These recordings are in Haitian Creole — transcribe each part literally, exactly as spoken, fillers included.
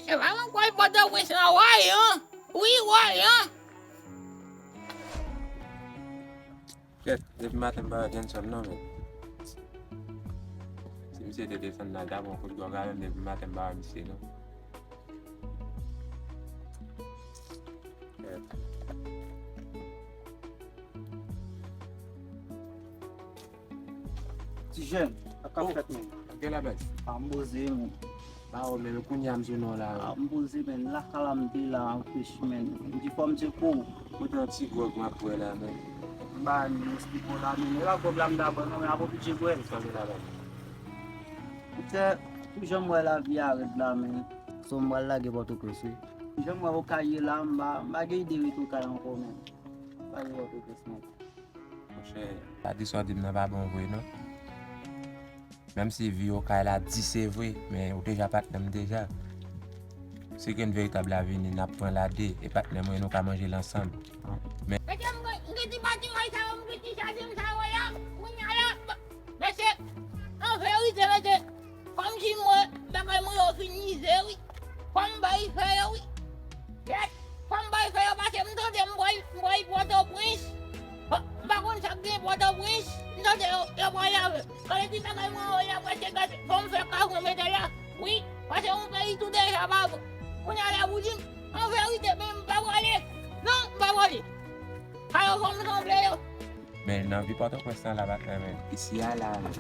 E pa mwen kwè Pòtoprens lan, woy, an. Wi, woy, an. Kèt, depi maten m pa wè Jenson non, men. Si misye te desann la, l ta pran kout gwòg avè m, depi maten m pa wè misye non. Kèt. Ti jèn, sa k ap fèt, men? Gen la bèt. A, m poze, men. Ba, o, men kounye a m sou non la, wi. A, m poze, men. Lakay la m te la, anpech, men. M di fò m tcheke w. Kote yon ti gwòg m ap bwè la, men? M ba nou esplike w la, men. E pa gwòg la m ta bwè, non, men ap oblije bwè l. Sa gen la, men? Monchè, pou jan m wè lavi a rèd la, men. So, m pral lage Pòtoprens, wi. Pou jan m wè Okay ye la, m pa, m pa gen ide rete Okay ankò, men. M pa gen Pòtoprens, men. Monchè, pa di sa w di m nan pa bon vre, non. Menm si vi Okay la di se vre, men ou deja patnè m deja. Si grenn veritab la vini, n ap pran l a de, e patnè mwen, nou ka manje l ansanm. Men. Mesye, m gen, m gen ti batiray sa yo, m gen ti chaje m sa yo la, kounye a la, mesye, an verite, mesye, kòmsi mwen, bagay mwen yo fin mize, wi. Fò m bay fè yo, wi. Kèt, fò m bay fè yo, paske m tande m pral, m pral Pòtoprens. Bon, m pa konn sa k gen Pòtoprens. M tande yo, yo pral lave. Gade ti bagay mwen yo la, prèske gate. Fò m fè kay mwen mete la. Wi, paske yon peyi tou deja pa bon. Kounye a la pou di m, an verite, men m pa prale. Non, m pa prale. Sa yo fò m sanble yo. Men nan vi Pòtoprens lan la, patnè, men. Isi a la, men.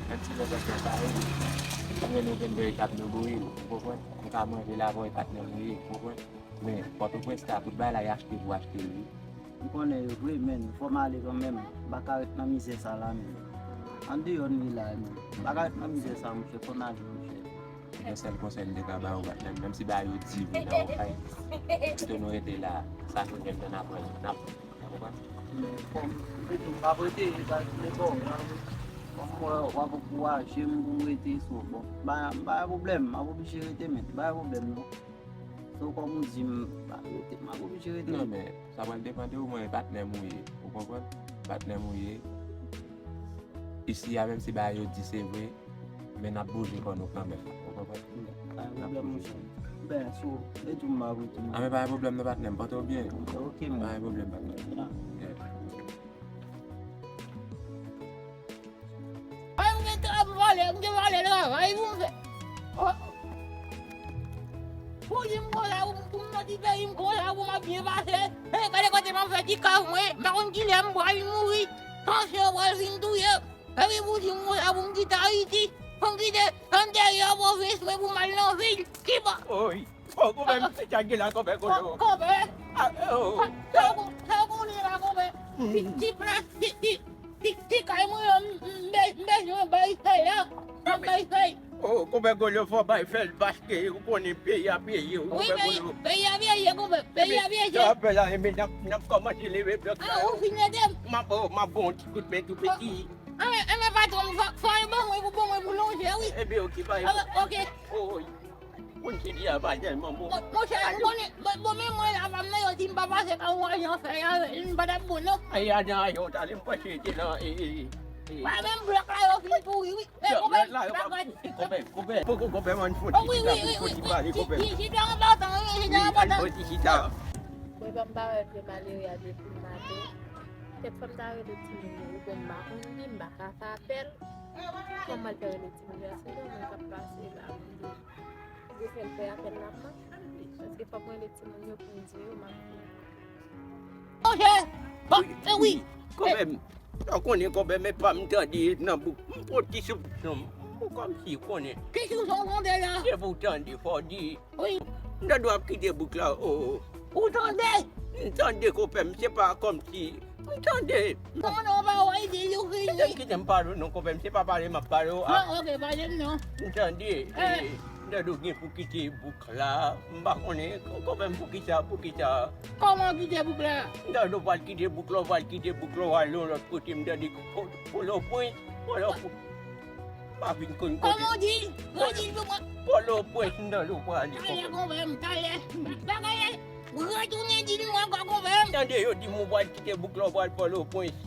Menm si lòt bò fè parèy, nou menm nou vin veritab nou bouyi, ou konprann? Nou ka manje la, voye patnè nou ye, ou konprann? Men Pòtoprens la, tout bagay la, y achte pou achte l, wi. M konnen yo vre, men fò m ale kanmenm. M pa ka ret nan mizè sa la, men. Andeyò n ye la, men. M pa ka ret nan mizè sa, monchè, fò n ale, monchè. Yon sèl konsèy m te ka ba ou, patnè m, menm si bagay yo di vre nan Okay, pito nou rete la, sa k rive m nan n ap wè, n ap wè. Ou konprann? Men fò m, m pa prete, e sa ki te bon, fò m wè w ap ankouraje m pou m rete sou, bon, m pa, m pa gen pwoblèm, m ap oblije rete, men, m pa gen pwoblèm, non. Se w kòm ou di m, m pa rete, m ap oblije rete. Non, men, sa pral depann de ou, mwen, e patnè m ou ye, ou konprann? Patnè m ou ye. Isi a, menm si bagay yo di se vre, men n ap bouje kò nou kanmenm. Ou konprann? Pa gen pwoblèm, monchè. Ben, si w vle tou, m pa vle tou. A, men pa gen pwoblèm non, patnè m. Pote w byen. Ok, man. Pa gen pwoblèm, patnè m. Yeah. Ay, m gen trap vòlè, m gen vòlè travay pou m fè. Oh. Pou di m konsa, pou m, pou m nan ti peyi m konsa, pou m ap byen pase. Hey, gade kote m ap fè ti kav mwen, m pa konn kilè m pral mouri. Tansyon pral vin touye. Epi pou di m konsa pou m kite Ayiti, pou m kite enteryè pwovens mwen pou m al nan vil, ki bò? Oy, o, konpè, m te tchage la, konpè, konpè. Konpè. A, o. Sa w kon-, sa w konnen la, konpè? Ti, ti plas, ti, ti, ti, ti kay mwen yo, m, m be-, m bezwen bay fèy la. M ap bay fèy. O, konpè Golo, fò bay fèy l, paske ou konnen peyi a peye, konpè Golo. Wi, peyi, peyi a peye, konpè. Peyi a peye. Sa apèl la, enben, n ap, n ap kòmanse leve blòk la. A, ou fin ede m? M ap, o, m ap ba w yon ti kout men tou piti. Enben, enben, patwon m, fò, fò l ban mwen pou, ban mwen pou lonje, wi. Enben, oke, bay. Enben, oke. Oy. Moun ki di a pa tèlman bon. Mon, monchè, ou konnen, bon, bon, men mwen la, pa m nan yo di m pa pase pa yon ajan fè avè l, m pa t ap bon, non. Ay, ajan, ajan, w t ale, m panse te nan, e, e, e. Pa menm blòk la, yo fin pouri, wi. Men, konpè, lòt la, yo pa, konpè, konpè, poko konpè, man, fò ti chita, wi, wi, fò ti pale, konpè. Chita anba tan, wi, chita anba tan. Wi, al fò ti chita. Mwen pa m pa wè vye malere a depi maten. Kèt, fò m ta rele timoun yo, ou konn m pa konn li, m pa ka fè apèl. Kòman l fè rele timoun yo a? Se yon moun k ap pase la, m di, li fè l fè apèl la, m manke. Paske fòk mwen rele timoun yo pou m di yo, m ap di. Monchè! Bon, e wi! Konpè m, ou konnen konpè m, e pa m tande nan bouk. M pran ti souf, non, m kòmsi konnen. Ki souf ou tande la? Se pou w tande, fò w di. Wi. M ta dwe ap kite bouk la, o. Ou tande? M tande, konpè m, se pa kòmsi. M tande. Non, non, pa wè di, yo fini. Kite m, kite m pale w non, konpè m, se pa pale m ap pale w, a. Non, oke, pale m non. M tande, e, m tande w gen pou kite bouk la. M pa konnen, ko-, konpè m, poukisa, poukisa. Kòman kite bouk la? M tande w pral kite bouk la, w pral kite bouk la, w al yon lòt kote, m tande Pò-, Pòtoprens, Pòtoprens. Pa vin konn kote. Kòman w di? Redi l pou mwen. Pòtoprens, m tande w pral ale, konpè m. Talè, konpè m, talè. Bagay la, retounen di l mwen ankò, konpè m. Tande, yo di m ou pral kite bouk la, ou pral Pòtoprens.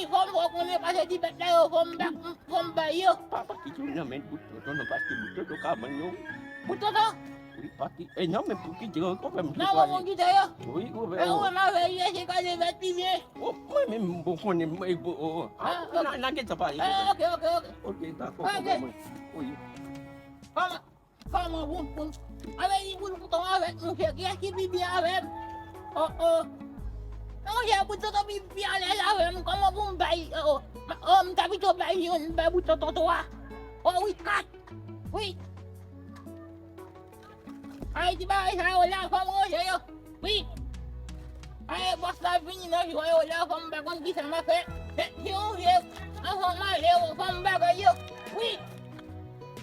wi, fò m fè w konnen, pase ti bèt la yo, fò m ba, fò m bay yo. Pa, pa kite yo nan men bout tonton non, paske bout tonton ka vann yo. Bout tonton? Wi, pa ki, e non, men pou kite yo, konpè m sou pale. Nan, mwen kite yo. Wi, konpè. E ou menm avè yo, se ka de vèt li byen. O, mwen menm, bon, konnen, mwen, bon, o, o. Ah, nan, nan gen tan pale. Ah, ok, ok, ok. Ok, dakò, konpè mwen. Wi. Kòman? Kòman pou, pou, avè li pou l kontan avèk mwen, se kiyès ki pi byen avè m? Oh, oh. Monchè, pou tonton pi, pi alèz avè m, kòman pou m bay, oh, oh. Oh, m ta pito bay youn, m bay pou tonton twa. Oh, wi, kat. Wi. Ay, ti bagay sa yo la, fò m ranje yo. Wi. Ay, bòs la vini nan jwè yo la, fò m pa konn kisa m a fè. Se, se yon vye anfòm ale yo, fò m bagay yo. Wi.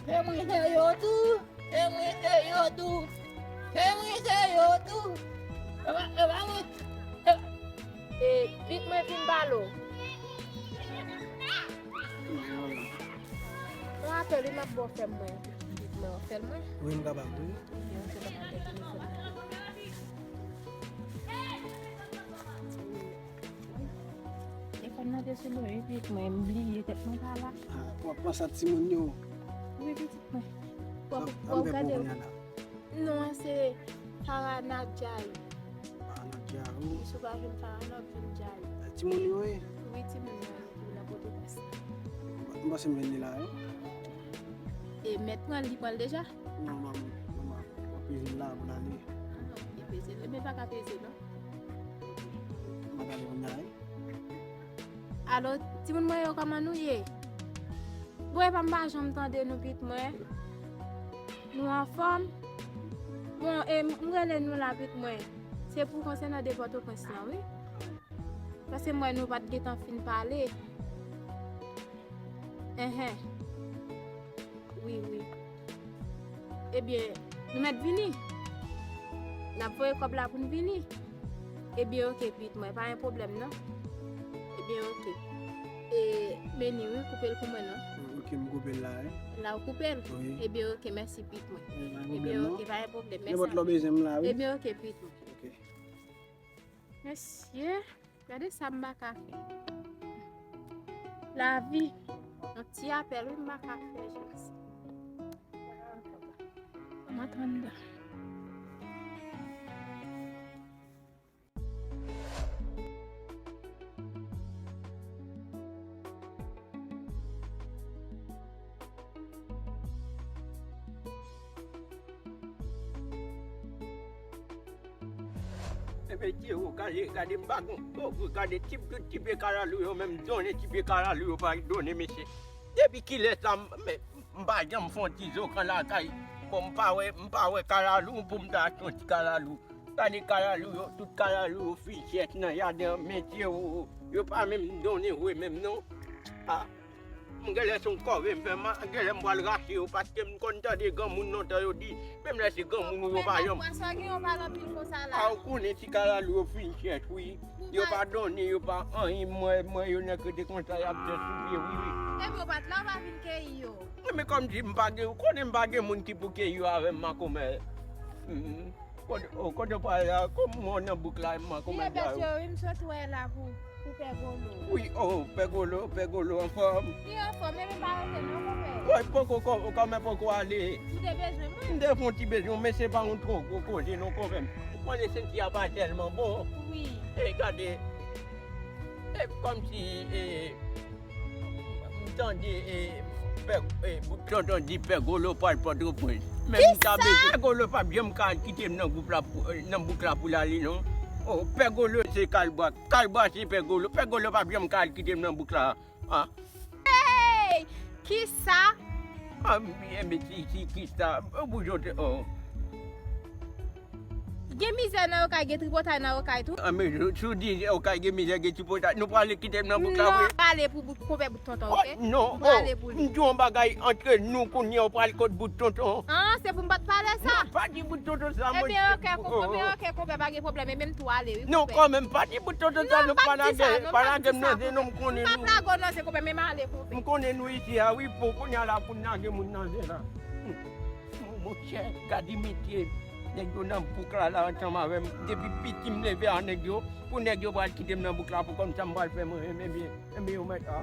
Se mwen se yo tou. Se mwen se yo tou. Se mwen se yo tou. E pa, e pa mwen. E, e, pit mwen vin balo. Mwen apèl li, m ap ba w fè mwen. Pit mwen, w ap fè l mwen. Wi, m kapab, wi. Ebyen, ok, m ap mete telefòn nan. Telefòn nan te sou mwen, epi mwen, m bliye tèt mwen pa la. Ah, w ap panse a timoun yo? Wi, pitit mwen. W ap, w ap gade. Non, se Farah Nadjay. Farah Nadjay, wi. Si w pa jwenn Farah, non, w ap jwenn Jay. Timoun yo, wi. Wi, timoun yo, wi, nan Pòtoprens. M panse m jwenn li la, wi. E mèt pran l, li pran l deja? Non, manman, manman, w ap peze l la pou l ale. Ah, non, li peze l. Men pa ka peze, non. M ap ale kounye a, wi. Alo, timoun mwen yo, kòman nou ye? Bon, epa m pa janm tande nou, pit mwen. Nou anfòm? Bon, e, m rele nou la, pit mwen. Se pou konsènan de Pòtoprens lan, wi. Paske m wè nou pa t gentan fin pale. Enhen. Wi, wi. Ebyen, nou mèt vini. N ap voye kòb la pou n vini. Ebyen, ok, pit mwen, pa gen pwoblèm, non. Ebyen, ok. E, Meni, wi, koupe l pou mwen, non. Ok, m koupe l la, wi. La, ou koupe l? Wi. Ebyen, ok, mèsi, pit mwen. Ebyen, ok, pa gen pwoblèm, mèsi. Nenpòt lè w bezwen m la, wi. Ebyen, ok, pit mwen. Ok. Mesye. Gade sa m pa ka fè. Lavi, yon ti apèl, wi, m pa ka fè, Jezi. M antre anndan. Ebyen, Tye, ou gade, gade, m pa gon, oh, gade, ti, tout ti pye kalalou yo, menm donnen ti pye kalalou yo pa donnen, mesye. Depi kilè sa, m, m, m pa janm fè yon ti zokan lakay. Bon, m pa wè, m pa wè kalalou pou m ta achte yon ti kalalou. Gade kalalou yo, tout kalalou yo fin chèch nan jaden an, men Tye, oh, oh, yo pa menm donnen vre menm, non. Ah. M genlè se yon kòve m fè, m genlè m pral rache yo, paske m konn tande granmoun lontan yo di, menm lè se granmoun ou yo pa janm. Pwason gen yon pale anpil konsa la. A, ou konnen ti kalalou yo fin chèch, wi. Yo pa donnen, yo pa anyen, mwen, mwen yo nèk rete konsa, y ap fè sou pye, wi, wi. Epi yo pa t la, ou pa vin keyi yo. Wi, men kòmsi m pa gen, ou konnen m pa gen moun ki pou keyi yo avè m, makomè. Mhm. Kote, oh, kote w pral la? Kòm mwen nan bouk la, m kòmanse a. Wi, m sot wè la pou, pou Pè Golo. Wi, oh, Pè Golo, Pè Golo anfòm? Li anfòm, men m pa rete non, konpè. Wi, poko, kò-, kòmè poko ale. Ou te bezwen mwen? M te fè yon ti bezwen, men se pa yon twò gwo koze non, konpè m. Ou konnen Sentia pa tèlman bon. Wi. E gade, e kòmsi, e, m tande, e, pè, e, bout tonton di Pè Golo pral Pòtoprens. Men m ta bezwen, Pè Golo p ap janm ka al kite m nan gwoup la pou, e, nan bouk la pou l ale non. Oh, Pè Golo se Kalbwa, Kalbwa se Pè Golo, Pè Golo p ap janm ka al kite m nan bouk la. Ah. Hey! Kisa? Ah, men si, si, kisa? Ou boujon te, oh. Gen mizè nan Okay, gen tripotay nan Okay tou. Ah, men si w di Okay gen mizè, gen tripotay, nou prale kite m nan bouk la vre? Non, prale pou bout, konpè bout tonton, oke? Oh, non, oh, m di yon bagay antre nou kounye a, ou pral kot bout tonton. Ah, se pou m pa t pale sa? Non, pa di bout tonton sa, mwen. Ebyen, oke, konpè, pa gen pwoblèm, ebyen m tou ale, wi, konpè. Non, kanmenm, pa di bout tonton sa, non, pa lage, pa lage m nan zen, non, m konnen nou. M p ap lage w nan zen, konpè, men m ale, konpè. M konnen nou isi a, wi, pou kounye a la, pou n lage moun nan zen la. Hmm. Mon, monchè, gade metye nèg yo nan bouk la, la, ansanm avè m. Depi piti m leve a nèg yo, pou nèg yo pral kite m nan bouk la, pou kòmsa m pral fè mwen, ebyen, ebyen, yo mèt, ah.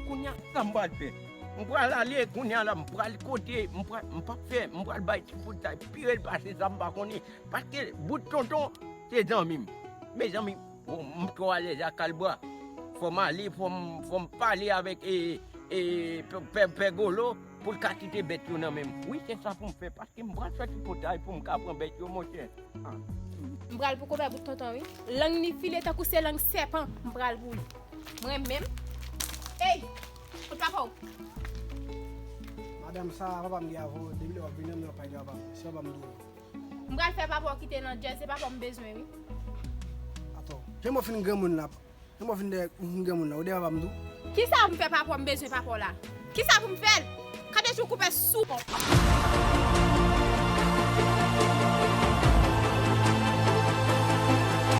Kounye a, sa m pral fè? M pral ale, kounye a la, m pral kote, m pral, m p ap fè, m pral bay ti poutay pi rèd pase sa, m pa konnen. Paske bout tonton, se zanmi m. Mezanmi, bon, m twò alèz ak Kalbwa. Fò m ale, fò m, fò m pale avèk, e, e, Pè, Pè, Pè Golo pou l ka kite bèt yo nan men m. Wi, se sa pou m fè, paske m pral fè tripotay pou m ka pran bèt yo, monchè. Ah. M pral pou konpè bout tonton, wi. Lang li file tankou se lang sèpan, m pral pou li. Mwen menm. Ey! Kot papa w? Madanm, sa papa m gen avè w, depi lè w ap vini, w ap pale de papa m. Se papa m dwe w. M pral fè papa w kite nan djèz, se papa w m bezwen, wi. Atò, jan mwen fin granmoun la, jan mwen fin de, fin granmoun la, ou de papa m tou? Kisa pou m fè papa w m bezwen papa w la? Kisa pou m fè l? Gade jou konpè sou.